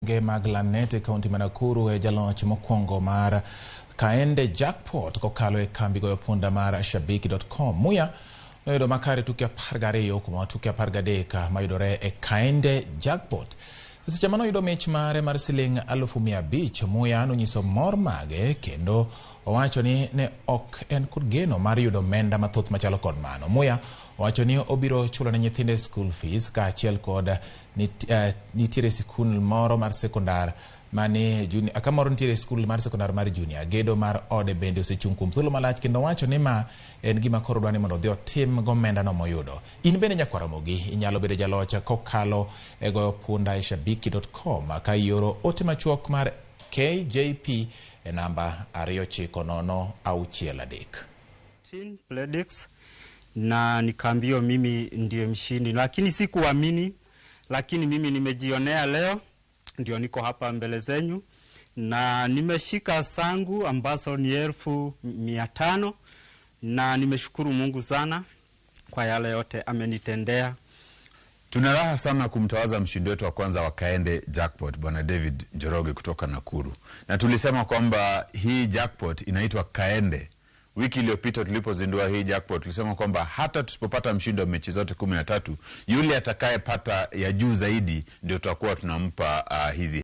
Bunge mag Lanet e kaunti ma Nakuru e jaloch mokwongo mar Kaende Jackpot kokalo e kambi goyo punda mar Shabiki.com. Muya noyudo makare tuke 12 kuom tuke 13 mayudore e Kaende Jackpot. E seche mane oyudo mich mare mar siling 500,000, Muya nonyiso mor mage kendo owacho ni ne ok en kod geno mar yudo omenda mathoth machalo kod mano. Muya owacho ni obiro chulo ne nyithinde school fees kaachiel kod nitiere sikul moro mar sekondar mane junior, kamoro nitiere skul mar sekondar mar junior. Gedo mar ode bende osechung' kuom thuolo malach kendo owacho ni ma en gima koro dwa ni mondo odhi otim gomenda no moyudo. In bende nyakwar Ramogi inyalo bedo jaloch kokalo e goyo punda e shabiki.com ka ioro ote machuok mar KJP e namba 29063. Pledix na nikaambiwa mimi ndiye mshindi, lakini sikuamini, lakini mimi nimejionea leo, ndio niko hapa mbele zenyu na nimeshika sangu ambazo ni 500,000 na nimeshukuru Mungu sana kwa yale yote amenitendea. Tuna raha sana kumtawaza mshindi wetu wa kwanza wa Kaende Jackpot, Bwana David Njoroge kutoka Nakuru, na tulisema kwamba hii jackpot inaitwa Kaende. Wiki iliyopita tulipozindua hii jackpot tulisema kwamba hata tusipopata mshindi wa mechi zote 13, yule atakayepata ya juu zaidi ndio tutakuwa tunampa hizi